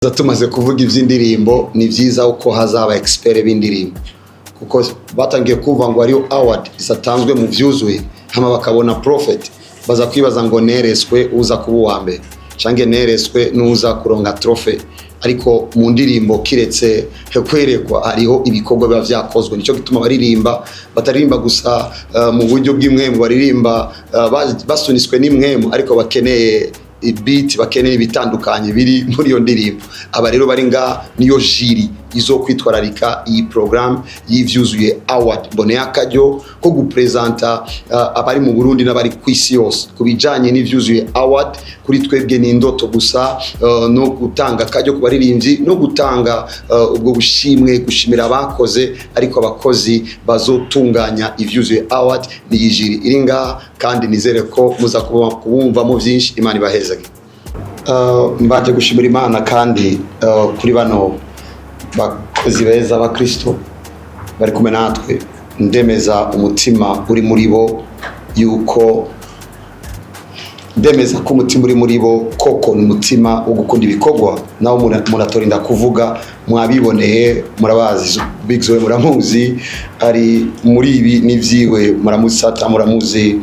Tumaze kuvuga iby'indirimbo, ni byiza uko hazaba expert b'indirimbo, kuko batangiye kumva ngo hariyo award zatanzwe mu byuzuye, hama bakabona prophet, baza kwibaza ngo nereswe uza kuba uwa mbere canke nereswe n'uza kuronga trophée. Ariko mu ndirimbo, kiretse kwerekwa, hariho ibikorwa biba vyakozwe. Nico gituma baririmba, bataririmba gusa mu buryo bw'impwemu, baririmba basuniswe n'impwemu, ariko bakeneye beat, bakeneye ibitandukanye biri muri iyo ndirimbo. Aba rero bari nga niyo jury izo kwitwararika iyi programme y'ivyuzuye award. Mboneye akaryo ko gupresenta abari mu Burundi n'abari ku isi yose ku bijanye n'ivyuzuye award. Kuri twebwe ni indoto gusa no gutanga akaryo ku baririmbyi no gutanga ubwo bushimwe, gushimira abakoze. Ariko abakozi bazotunganya ivyuzuye award ni iyi jury iri ngaha, kandi nizere ko muza kubumvamo vyinshi. Imana ibahezage. Mbanje gushimira Imana kandi kuri bano bakozi beza ba Kristo bari kumwe natwe. Ndemeza umutima uri muri bo yuko, ndemeza ko umutima uri muri bo koko ni umutima wo gukunda ibikorwa. Nawe muratorinda kuvuga, mwabiboneye, murabazi. Big Zoe muramuzi, ari muri ibi n'ivyiwe, muramusata, muramuzi.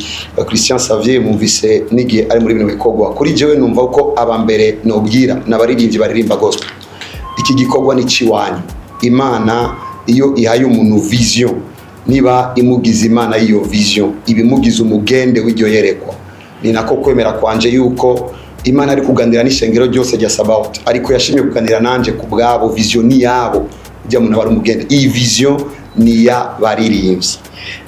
Christian Savier mumvise n'igihe ari muri bino bikorwa. Kuri jewe numva ko aba mbere nobwira n'abaririmbyi baririmba gospel. Iki gikorwa ni ciwanyu. Imana iyo ihaye umuntu vision, niba imugize Imana y'iyo vision, ibimugize umugende w'iryo yerekwa. Ni nako kwemera kwanje yuko Imana ari kuganira n'ishengero ryose rya Sabaoth, ariko yashimye kuganira nanje ku bwabo. Vision ni yabo, ujya muntu aba ari umugende. Iyi vision ni ya baririmbyi.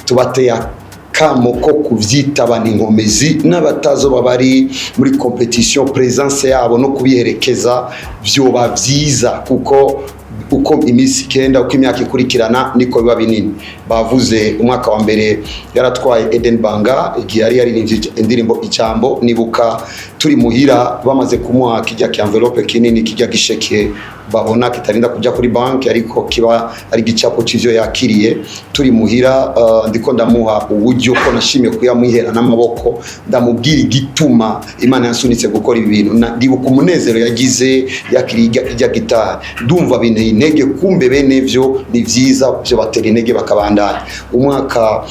Tubateye akamo ko kubyitabana inkomezi, n'abatazoba bari muri compétition, présence yabo no kubiherekeza vyoba vyiza, kuko uko iminsi igenda, uko imyaka ikurikirana, niko biba binini. Bavuze umwaka wa mbere yaratwaye Eden Banga igihe yari yaririmbye indirimbo Ijambo. Nibuka turi muhira, bamaze kumuha kijya ki enveloppe kinini, kijya gisheke babona kitarinda kuja kuri banki, ariko kiba ari igicapo c'ivyo yakiriye. Turi muhira, ndiko ndamuha uburyo ko nashimye kuyamwihera n'amaboko, ndamubwira igituma Imana yansunitse gukora ibi bintu. Ndibuka umunezero yagize yakiriye ijya gitari. Ndumva binteye intege, kumbe bene vyo ni vyiza, byo batera intege bakabandanya. Umwaka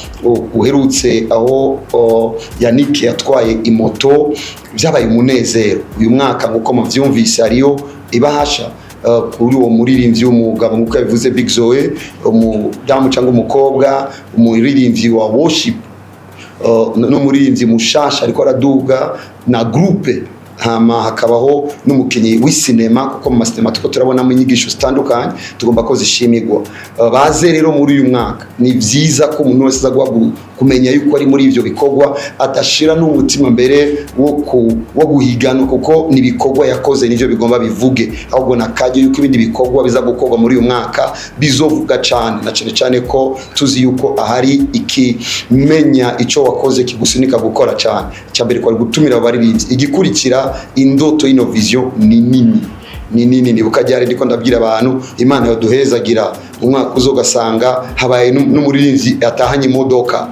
uherutse aho Yannick yatwaye imoto, byabaye umunezero. Uyu mwaka, nkuko muvyumvise, hariyo ibahasha kuri uwo muririmbyi w'umugabo, nkuko yabivuze Big Zoe, umudamu cyangwa umukobwa, umuririmbyi wa worship n'umuririmbyi mushasha ariko araduga na groupe. Hama hakabaho n'umukinnyi w'isinema, kuko mu masinema tuko turabonamo inyigisho zitandukanye, tugomba ko zishimirwa. Baze rero muri uyu mwaka. Ni vyiza ko umuntu wese aza kumenya yuko ari muri ivyo bikorwa, adashira n'umutima mbere wo guhiganwa, kuko ni ibikorwa yakoze nivyo bigomba bivuge. Ahubwo nakajya yuko ibindi bikorwa biza gukorwa muri uyu mwaka bizovuga cane, na cane cane ko tuzi yuko ahari ikimenya ico wakoze kigusunika gukora cane. Icya mbere kwari gutumira abaririmbyi. Igikurikira, indoto y'ino vision ni nini, ni nini. Nibuka ryari ndiko ndabwira abantu, Imana yoduhezagira umwaka uzogasanga habaye n'umuririmbyi atahanye imodoka,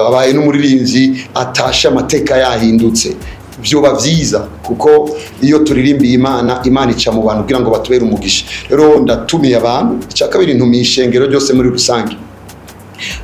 habaye n'umuririmbyi atashe amateka yahindutse. Vyoba vyiza, kuko iyo turirimbiye Imana, Imana ica mu bantu kugira ngo batubere umugisha. Rero ndatumiye abantu. Icya kabiri, ntumiye ishengero ryose muri rusange.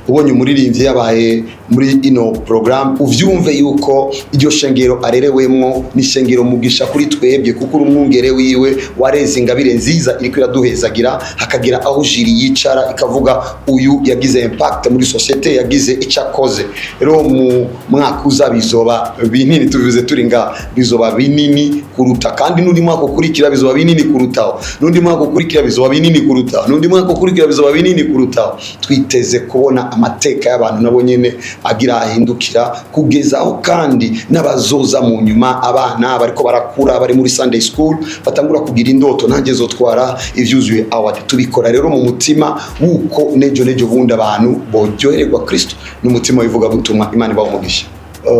Ubonye umuririmbyi yabaye muri ino programme, uvyumve yuko iryo shengero arerewemwo ni shengero mugisha kuri twebwe, kuko uri umwungere wiwe wareze ingabire nziza iriko iraduhezagira, hakagira aho jury yicara ikavuga: "Uyu yagize impact muri société, yagize icyo akoze." Rero mu mwaka uza bizoba binini, tubivuze turi nga, bizoba binini kuruta, kandi n'undi mwaka ukurikira bizoba binini kurutaho, n'undi mwaka ukurikira bizoba binini kurutaho, n'undi mwaka ukurikira bizoba binini kurutaho. Twiteze kubona amateka y'abantu nabo nyene agira ahindukira, kugeza aho kandi n'abazoza mu nyuma, abana bariko barakura, bari muri Sunday school, batangura kugira indoto: "Nanjye zotwara ivyuzuye award." Tubikora rero mu mutima wuko nejo nejo bundi abantu boryohererwa Kristo n'umutima w'ivugabutumwa. Imana ibaha umugisha.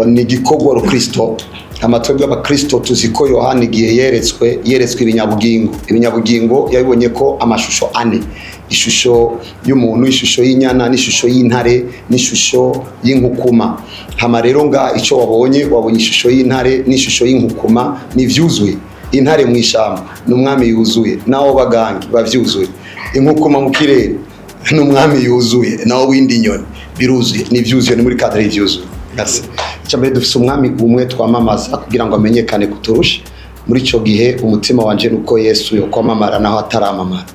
Ni igikorwa rukristo. Amatwi y'abakristo, tuzi ko Yohana igihe yeretswe ibinyabugingo, ibinyabugingo yabibonye ko amashusho ane: ishusho y'umuntu, ishusho y'inyana, n'ishusho y'intare, n'ishusho y'inkukuma. Hama rero nga icyo wabonye, wabonye ishusho y'intare n'ishusho y'inkukuma, ni ivyuzuye. Intare mu ishamba ni umwami yuzuye, naho bagangi bavyuzuye. Inkukuma mu kirere ni umwami yuzuye, naho windi nyoni biruzuye. Ni ivyuzuye, ni muri cadre y'ivyuzuye. Merci. Icya mbere, dufise umwami umwe twamamaza kugira ngo amenyekane kuturusha. Muri ico gihe umutima wanje nuko Yesu yokwamamara naho ataramamara.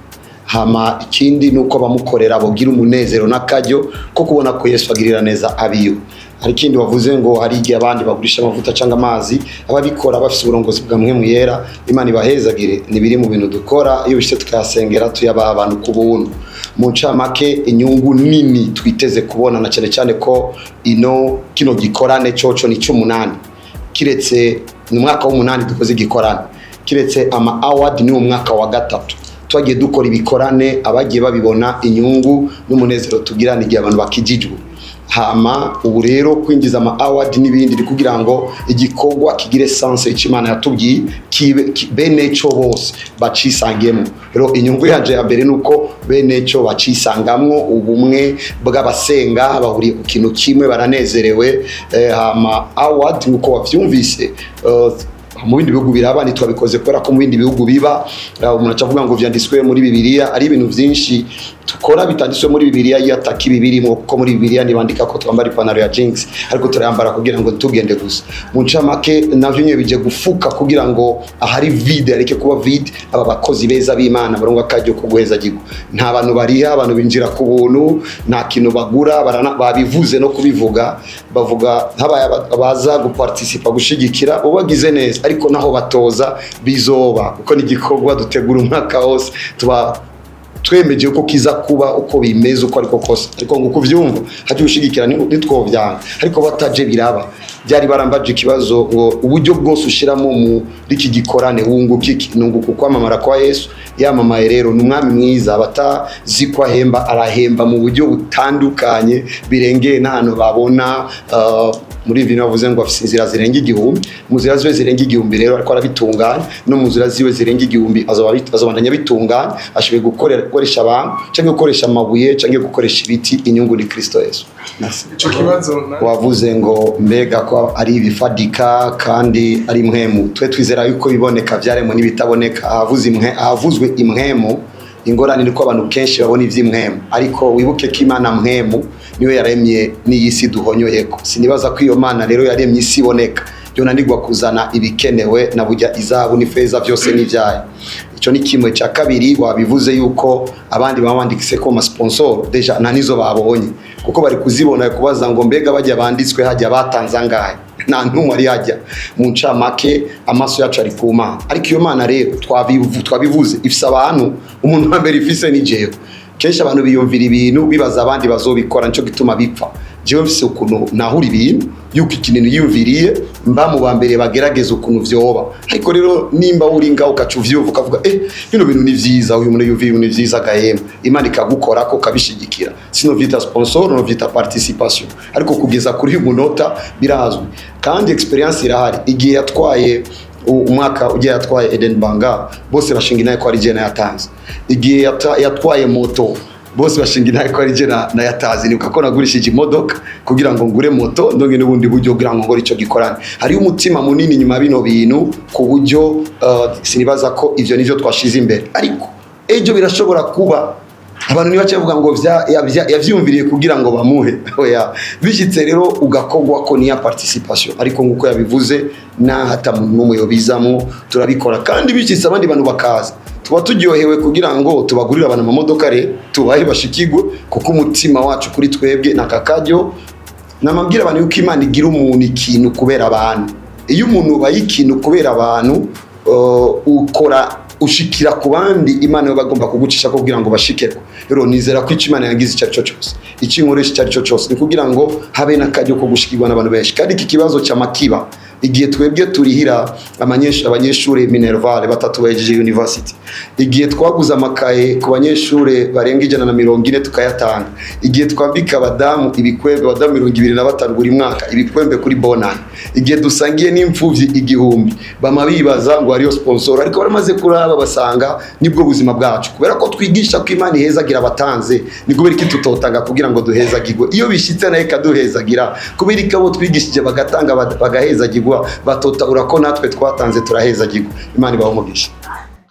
Hama ikindi nuko abamukorera bogira umunezero n'akaryo ko kubona ko Yesu agirira neza abiwe. Hari ikindi wavuze ngo hari igihe abandi bagurisha amavuta cyangwa amazi. Ababikora bafise uburongozi bwa Mpwemu Yera, Imana ibahezagire. Ni biri mu bintu dukora, iyo bishitse tukayasengera, tuyabaha abantu ku buntu. Mu ncamake, inyungu nini twiteze kubona, na cyane cyane ko ino kino gikorane coco ni c'umunani, kiretse ni umwaka w'umunani dukoze igikorane, kiretse ama award ni umwaka wa gatatu twagiye dukora ibikorane. Abagiye babibona, inyungu n'umunezero tugirana igihe abantu bakijijwe. Hama ubu rero kwinjiza ama award n'ibindi ni kugira ngo igikorwa kigire sens, icyo Imana yatubwiye kibe bene cyo bose bacisangemo. Rero inyungu yanje ya mbere nuko bene cyo bacisangamwo, ubumwe bw'abasenga, bahuriye ku kintu kimwe, baranezerewe. Hama award, nkuko wavyumvise, mu bindi bihugu biraba, ntitwabikoze kubera ko mu bindi bihugu biba. Umuntu aca avuga ngo vyanditswe muri Bibiliya. Ari ibintu vyinshi tukora bitanditswe muri Bibiliya iyo ataka ibibirimo, kuko muri Bibiliya ntibandika ko twambara ipantaro ya jeans, ariko turayambara kugira ngo tugende gusa. Mu ncamake, navyo nyene bije gufuka kugira ngo ahari vide areke kuba vide. Aba bakozi beza b'Imana baronka akaryo ko guhezagirwa. Nta bantu bariha, abantu binjira ku buntu, nta kintu bagura. Babivuze no kubivuga, bavuga habaye abaza guparticipa gushigikira ubagize neza, ariko naho batoza bizoba, kuko ni igikorwa dutegura umwaka wose, tuba twemeje ko kiza kuba uko bimeze uko ariko kose. Ariko nguko uvyumva, hajya ushigikira nitwovyanga, ariko bataje biraba. Byari barambaje ikibazo ngo uburyo bwose ushiramo muri iki gikorane wunguka iki? Nunguka ukwamamara kwa Yesu. Yamamaye rero, ni umwami mwiza, abatazi ko ahemba, arahemba mu buryo butandukanye birengeye n'ahantu babona. Muri ibi bavuze ngo afise inzira zirenga 1000. Mu nzira ziwe zirenga 1000 rero ariko arabitunganya, no mu nzira ziwe zirenga 1000 azobandanya bitunganya. Ashoboye gukoresha abantu cyangwa gukoresha amabuye cyangwa gukoresha ibiti, inyungu ni Kristo Yesu. Merci. Ico kibazo Wavuze ngo mbega ko ari ibifadika kandi ari impwemu. Twe twizera yuko ibiboneka vyaremwe n'ibitaboneka. Ahavuze imwe, ahavuzwe impwemu, ingorane ni ko abantu kenshi babona ivy'impwemu, ariko wibuke ko Imana mpwemu niwe yaremye n'iyi si duhonyoyeko. Sinibaza ko iyo Mana rero yaremye isi iboneka yonanirwa kuzana ibikenewe, na burya izahabu n'ifeza byose n'ivyayo. Ico ni kimwe. Cya kabiri, wabivuze yuko abandi baba banditse ko sponsor, déjà nta nizo babonye, kuko bari kuzibona kubaza ngo mbega bajya banditswe hajya batanze angahe? Nta ntumwe ari hajya. Mu ncamake, amaso yacu ari ku Mana, ariko iyo Mana rero twabivuze ifise abantu. Umuntu wa mbere ifise ni jewe. Kenshi abantu biyumvira ibintu bibaza abandi bazobikora, nico gituma bipfa. Jewe mfise ukuntu nahura ibintu, yuko ikintu yiyumviriye mba mu ba mbere bagerageza ukuntu vyoba. Ariko rero nimba uri ngaho ukaca uvyumva ukavuga bino bintu ni vyiza, uyu muntu yumviye ibintu vyiza agahema, Imana ikagukora ko ukabishigikira, sinovyita sponsor, novyita participation. Ariko kugeza kuri uyu munota birazwi kandi experience irahari. Igihe yatwaye umwaka ugiye yatwaye Eden Banga, bose bashinga inaye ko ari je nayatanze. Igihe yatwaye moto, bose bashinga inaye ko ari je nayatanze. Nibuka ko nagurishije imodoka kugira ngo ngure moto, ndonge n'ubundi buryo kugira ngo ngore ico gikorane. Hariyo umutima munini nyuma bino bintu, ku buryo sinibaza ko ivyo nivyo twashize imbere, ariko ejo birashobora kuba. Abantu ntibace bavuga ngo yavyumviriye kugira ngo bamuhe. Oya, bishitse rero ugakogwa ko niya participation. Ariko nguko yabivuze, nahata muntu n'umwe yobizamo, turabikora. Kandi bishitse abandi bantu bakaza, tuba turyohewe kugira ngo tubagurire abantu amamodoka, re tubahe bashikigwe, kuko umutima wacu kuri twebwe nakakaryo. Namabwira abantu yuko Imana igira umuntu ikintu kubera abantu. Iyo umuntu ubaye ikintu kubera abantu, ukora ushikira ku bandi, Imana yo bagomba kugucisha kugira ngo bashikirwe. Rero nizera ko icyo Imana yagize icyo ari cyo cyose, icyo inkoresha icyo ari cyo cyose, ni kugira ngo habe n'akaryo ko gushikirwa n'abantu benshi. Kandi iki kibazo cy'amakiba, igihe twebwe turihira abanyeshuri minerval batatu bahejeje university, igihe twaguze amakaye ku banyeshuri barenga 140 tukayatanga, igihe twambika abadamu ibikwembe, abadamu 25 buri mwaka ibikwembe kuri bonani, igihe dusangiye n'imfuvyi 1000, bama bibaza ngo hariyo sponsor, ariko baramaze kuraba basanga nibwo buzima bwacu, kubera ko twigisha ko Imana ihezagira abatanze. Ni kubera iki tutotanga kugira ngo duhezagirwe? Iyo bishitse nayo ikaduhezagira, kubera iki abo twigishije bagatanga bagahezagirwa? Batotahura ko natwe twatanze turahezagirwa. Imana ibahe umugisha.